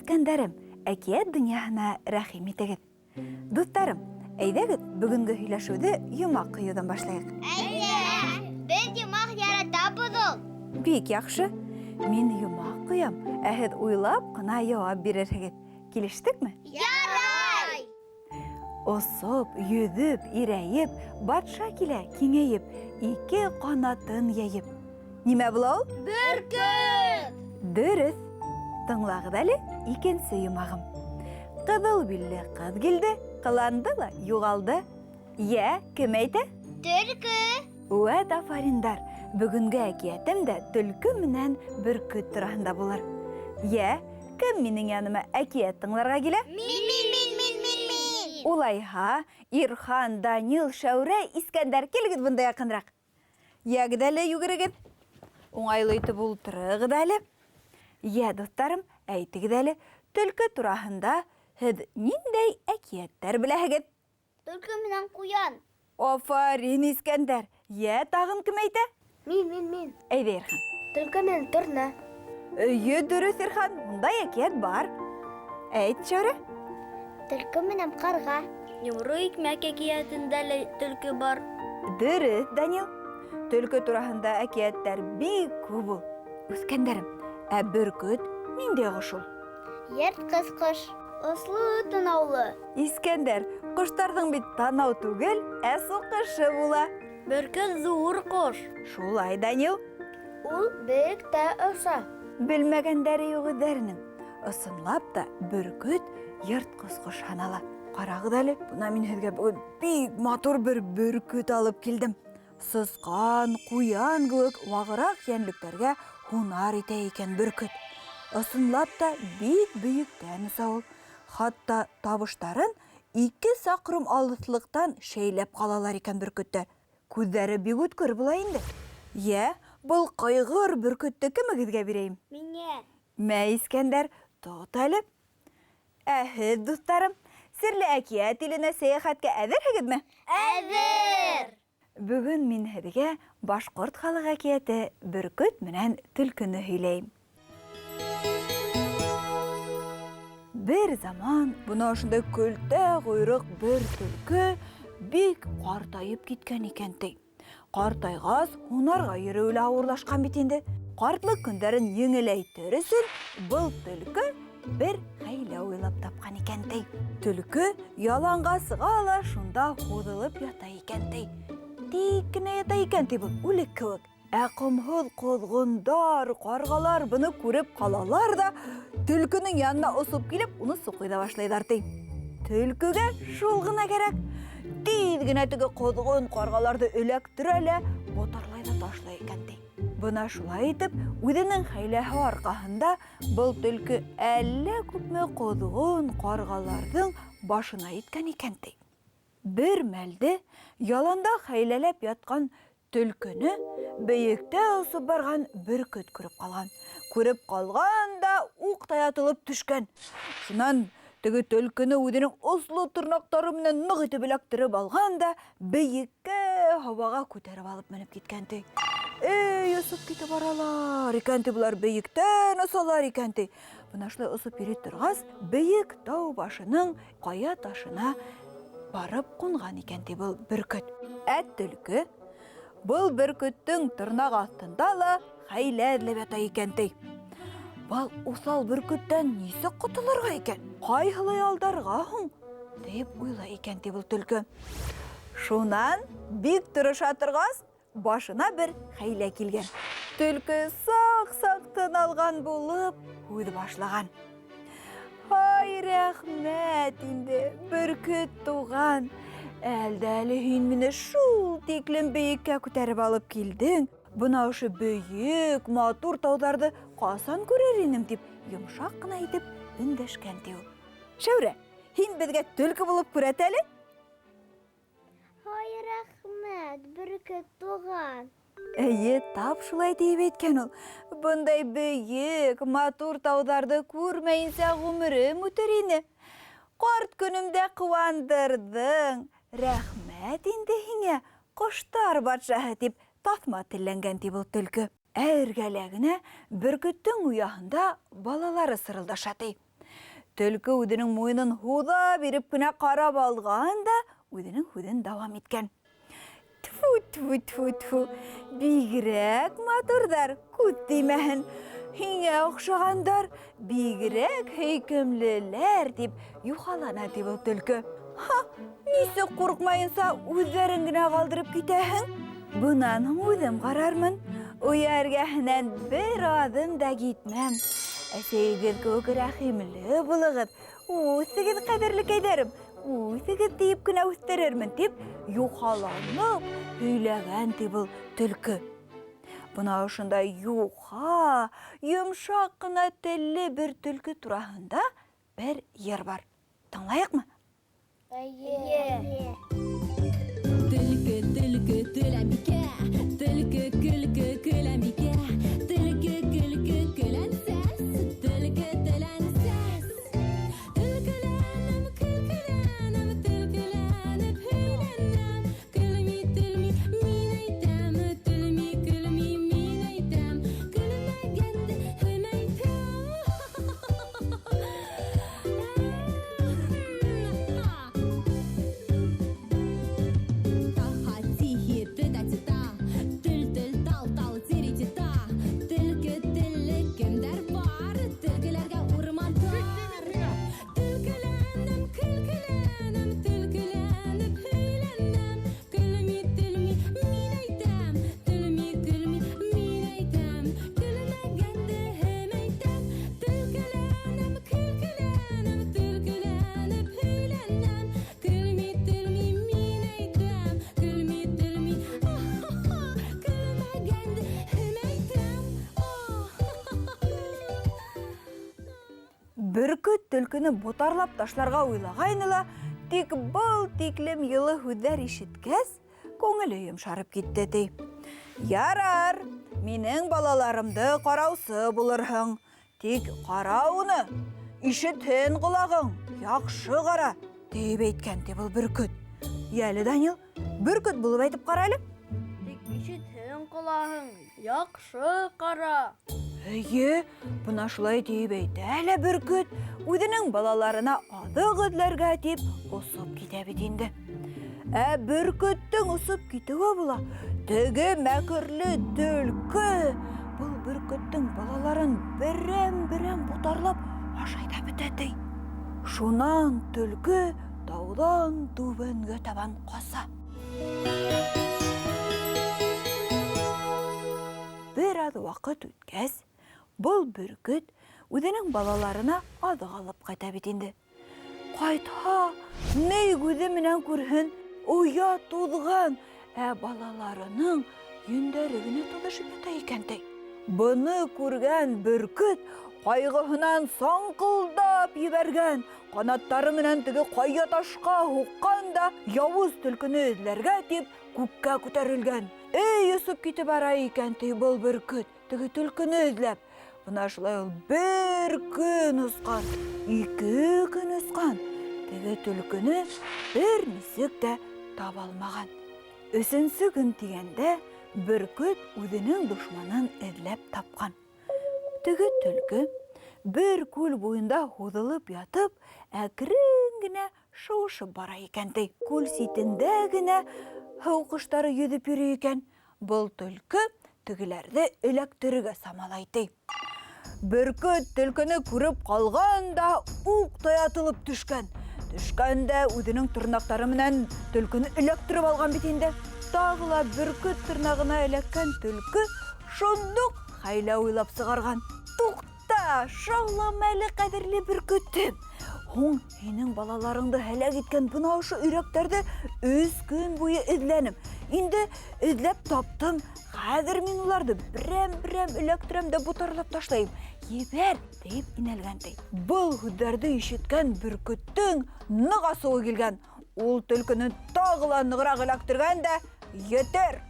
Үҫкәндәрем, әкиәт дөньяһына рәхим итегеҙ. Дуҫтарым, әйҙәгеҙ, бөгөнгө һөйләшеүҙе йомаҡ ҡойоуҙан башлайыҡ. Әйҙә! Беҙ йомаҡ яратабыҙ ул. Бик яҡшы. Мин йомаҡ ҡоям, ә һеҙ уйлап ҡына яуап бирерһегеҙ. Килештекме? Ярай! Осоп, йөҙөп, ирәйеп, батша килә киңәйеп, ике ҡанатын йәйеп. Нимә була ул? Бөркөт! Дөрөҫ. Тыңлағыҙ әле икенсе йомағым. Ҡыҙыл билле ҡыҙ килде, ҡыланды ла юғалды. Йә, кем әйтә? Төлкө! Үәт афариндар! Бөгөнгө әкиәтем дә төлкө менән бөркөт тураһында булыр. Йә, кем минең яныма әкиәт тыңларға килә? Мин, мин, мин, мин, мин, мин! Улайһа, Ирхан, Данил, Шәүрә, Искәндәр, килегеҙ бында яҡыныраҡ. Йәгеҙ әле, йүгерегеҙ. Уңайлы итеп ултырығыҙ әле. Йә, дуҫтарым, әйтегеҙ әле, төлкө тураһында һеҙ ниндәй әкиәттәр беләһегеҙ? Төлкө менән ҡуян. Афарин, Искәндәр! Йә, тағын кем әйтә? Мин, мин, мин. Әйҙә, Ирхан. Төлкө менән торна. Өйө дөрөҫ, Ирхан, ундай әкиәт бар. Әйт, Шәүрә. Төлкө менән ҡарға. Йомро икмәк әкиәтендә лә төлкө бар. Дөрөҫ, Данил. Төлкө тураһында әкиәттәр бик күп ул. Үҫкәндәрем, ә бөркөт ниндәй ҡош ул? Йыртҡыс ҡош. Осло танаулы. Искәндәр, ҡоштарҙың бит танау түгел, ә суҡышы була. Бөркөт ҙур ҡош. Шулай, Данил. Ул бейектә оса. Белмәгәндәре юҡ үҙҙәренең. Ысынлап та, бөркөт йыртҡыс ҡош һанала. Ҡарағыҙ әле, бына мин һеҙгә бөгөн бик матур бер бөркөт алып килдем. Сысҡан, ҡуян кеүек вағыраҡ йәнлектәргә һунар итә икән бөркөт. Ысынлап та бик бөйөктән оса ул. Хатта табыштарын ике саҡрым алыҫлыҡтан шәйләп ҡалалар икән бөркөттәр. Күҙҙәре бик үткер була инде. Йә, был ҡайғыр бөркөттө кемегеҙгә бирәйем? Миңә. Мә, Искәндәр, тот әле. Ә һеҙ, дуҫтарым, серле әкиәт иленә сәйәхәткә әҙерһегеҙме? Әҙер! Бөгөн мин һеҙгә башҡорт халыҡ әкиәте Бөркөт менән төлкөнө һөйләйем. Бер заман бына ошондай көлтә ҡойроҡ бер төлкө бик ҡартайып киткән икән, ти. Ҡартайғас, һунарға йөрөүе лә ауырлашҡан бит инде. Ҡартлыҡ көндәрен еңеләйтер өсөн был төлкө бер хәйлә уйлап тапҡан икән, ти. Төлкө яланға сыға ла шунда һуҙылып ята икән, ти. Тик кенә ята икән, ти был, үлек кеүек. Ә ҡомһоҙ ҡоҙғондар, ҡарғалар быны күреп ҡалалар ҙа, төлкөнөң янына осоп килеп, уны суҡый ҙа башлайҙар, ти. Төлкөгә шул ғына кәрәк. Тиҙ генә теге ҡоҙғон ҡарғаларҙы эләктерә лә, ботарлай ҙа ташлай икән, ти. Бына шулай итеп, үҙенең хәйләһе арҡаһында был төлкө әллә күпме ҡоҙғон ҡарғаларҙың башына еткән икән, ти. Бер мәлде яланда хәйләләп ятҡан Төлкөнө бейектә осоп барған бөркөт күреп ҡалған. Күреп ҡалған да уҡтай атылып төшкән. Шунан теге төлкөнө үҙенең осло тырнаҡтары менән ныҡ итеп эләктереп алған да бейеккә һауаға күтәреп алып менеп киткән ти. Эй, осоп китеп баралар икән ти, былар бейектән осалар икән ти. Бына шулай осоп йөрөй торғас, бейек тау башының ҡая ташына барып ҡунған икән ти был бөркөт. Ә төлкө был бөркөттөң тырнаҡ аҫтында ла хәйлә эҙләп ята икән ти. Был уҫал бөркөттән нисек ҡотолорға икән? Ҡайһылай алдарға һуң? Тип уйлай икән ти был төлкө. Шунан бик тырыша торғас, Башына бер хәйлә килгән. Төлкө сак-сак тын алган булып, һүҙ башлаган. Ай, рәхмәт инде, бөркөт туган. Әлдә әле һин мине шул тиклем бейеккә күтәреп алып килдең. Бына ошо бөйөк, матур тауҙарҙы ҡасан күрер инем, дип йомшаҡ ҡына итеп өндәшкән ти ул. Шәүрә, һин беҙгә төлкө булып күрәт әле. Ай, рәхмәт, бөркет туган. Әйе, тап шулай диеп әйткән ул. Бындай бөек, матур тауҙарҙы күрмәйенсә ғүмерем үтер ине. Ҡарт көнөмдә ҡыуандырҙың. Рәхмәт инде һиңә, ҡоштар батшаһы, тип таҫма телләнгән ти был төлкө. Ә эргәлә генә бөркеттең ояһында балалары сырылдаша ти. Төлкө үҙенең муйынын һуҙа биреп кенә ҡарап алған да үҙенең һүҙен дауам иткән. Тфү, тфү, тфү, тфү. Бигерәк матурҙар, күҙ теймәһен. Һиңә оҡшағандар, бигерәк һөйкөмлөләр, тип юхалана ти был төлкө. Ха, нисек ҡурҡмайынса үҙҙәрен генә ҡалдырып китәһең? Бынан һуң үҙем ҡарармын. Оя эргәһенән бер аҙым да китмәм. Әсәйегеҙ кеүек рәхимле булығыҙ. Үҫегеҙ, ҡәҙерлекәйҙәрем, үҫегеҙ тиеп кенә үҫтерермен, тип юхаланып һөйләгән ти был төлкө. Бына ошондай юха, йомшаҡ ҡына телле бер төлкө тураһында бер йыр бар. Тыңлайыҡмы? Эйе. Төлкө, төлкө, төләмбикә, төлкө, көлкө, көләмбикә, төлкө, көлкө, көләнсәс, төлкө, теләнсәс. Төлкөләнәм, көлкөләнәм, төлкөләнеп һөйләнәм. Көлми, төлми, мин әйтәм, төлми, көлми, мин әйтәм. Көлмәгәндә һем әйтәм. Бөркөт төлкөнө ботарлап ташларға уйлағайны ла, тик был тиклем йылы һүҙҙәр ишеткәс, күңеле йомшарып китте ти. Ярар, минең балаларымды ҡараусы булырһың. Тик ҡара уны, ишетһен ҡолағың, яҡшы ҡара, тип әйткән ти был бөркөт. Йәле, Данил, бөркөт булып әйтеп ҡара әле. Тик ишетһен ҡолағың, яҡшы ҡара. Эйе, бына шулай тиеп әйтә лә бөркөт, үҙенең балаларына аҙыҡ эҙләргә тип осоп китә бит инде. Ә бөркөттөң осоп китеүе була, теге мәкерле төлкө был бөркөттөң балаларын берәм-берәм ботарлап ашай ҙа бөтә ти. Шунан төлкө тауҙан түбәнгә табан ҡаса. Бер аҙ ваҡыт үткәс, был бөркөт үҙенең балаларына аҙыҡ алып ҡайта бит инде. Ҡайтһа, ни күҙе менән күрһен, оя туҙған, ә балаларының йөндәре генә туҙышып ята икән ти. Быны күргән бөркөт ҡайғыһынан саңҡылдап ебәргән, ҡанаттары менән теге ҡая ташҡа һуҡҡан да яуыз төлкөнө эҙләргә тип күккә күтәрелгән. Эй, осоп китеп бара икән ти был бөркөт, теге төлкөнө эҙләп. Бына шулай ул бер көн осҡан, ике көн осҡан, теге төлкөнө бер нисек тә таба алмаған. Өсөнсө көн тигәндә бөркөт үҙенең дошманын эҙләп тапҡан. Теге төлкө бер күл буйында һуҙылып ятып, әкрен генә шыуышып бара икән ти. Күл ситендә генә һыу ҡоштары йөҙөп йөрөй икән. Был төлкө тегеләрҙе эләктерергә самалай ти. Бөркөт төлкөнө күреп ҡалған да уҡтай атылып төшкән. Төшкән дә үҙенең тырнаҡтары менән төлкөнө эләктереп алған бит инде. Тағы ла бөркөт тырнағына эләккән төлкө шундуҡ хәйлә уйлап сығарған. Туҡта, шаулама әле, ҡәҙерле бөркөтөм. Һуң һинең балаларыңды һәләк иткән бына ошо өйрәктәрҙе өс көн буйы эҙләнем. Инде эҙләп таптым. Хәҙер мин уларҙы берәм-берәм эләктерәм дә ботарлап ташлайым. Ебәр, тип инәлгән ти. Был һүҙҙәрҙе ишеткән бөркөттөң ныҡ асыуы килгән. Ул төлкөнө тағы ла нығыраҡ эләктергән дә, Етер,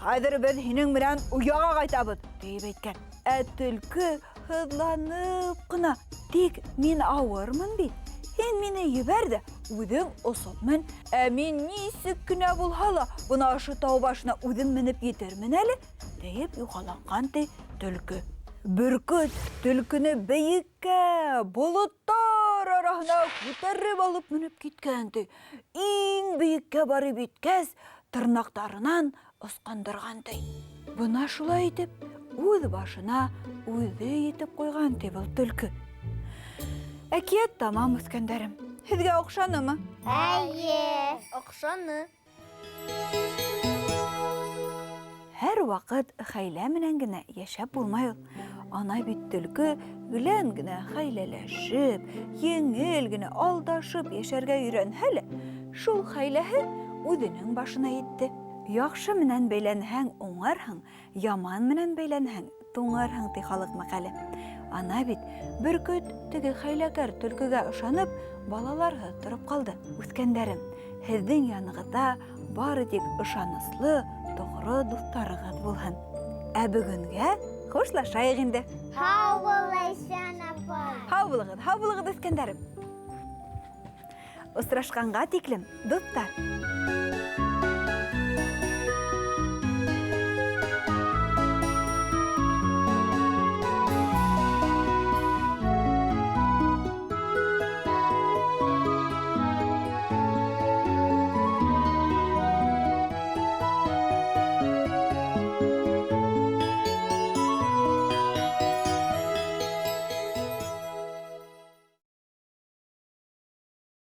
хәҙер беҙ һинең менән ояға ҡайтабыҙ, тип әйткән. Ә төлкө һыҙланып ҡына, Тик мин ауырмын бит. Һин мине ебәр ҙә үҙең осоп мен. Ә мин нисек кенә булһа ла бына ошо тау башына үҙем менеп етермен әле, тиеп юхаланған ти төлкө. Бөркөт төлкөнө бейеккә, болоттар Арҡаһына күтәреп алып менеп киткән, ти. Иң бейеккә барып еткәс, тырнаҡтарынан ысҡындырған, ти. Бына шулай итеп, үҙ башына үҙе етеп ҡуйған, ти, был төлкө. Әкиәт тамам, үҫкәндәрем. Һеҙгә оҡшанымы? Эйе. Оҡшаны. Һәр ваҡыт хәйлә менән генә йәшәп булмай ул. Ана бит төлкө гелән генә хәйләләшеп, еңел генә алдашып йәшәргә өйрәнһә лә, шул хәйләһе үҙенең башына етте. Яҡшы менән бәйләнһәң уңарһың, яман менән бәйләнһәң туңарһың, ти халыҡ мәҡәле. Ана бит бөркөт теге хәйләкәр төлкөгә ышанып, балаларһыҙ тороп ҡалды. Үҫкәндәрем, һеҙҙең янығыҙҙа бары тик ышаныслы, тоғро дуҫтарығыҙ булһын. Ә бөгөнгә хушлашайыҡ инде. Һау бул, Ләйсән апай. Һау булығыҙ, һау булығыҙ, үҫкәндәрем. Осрашҡанға тиклем, дуҫтар.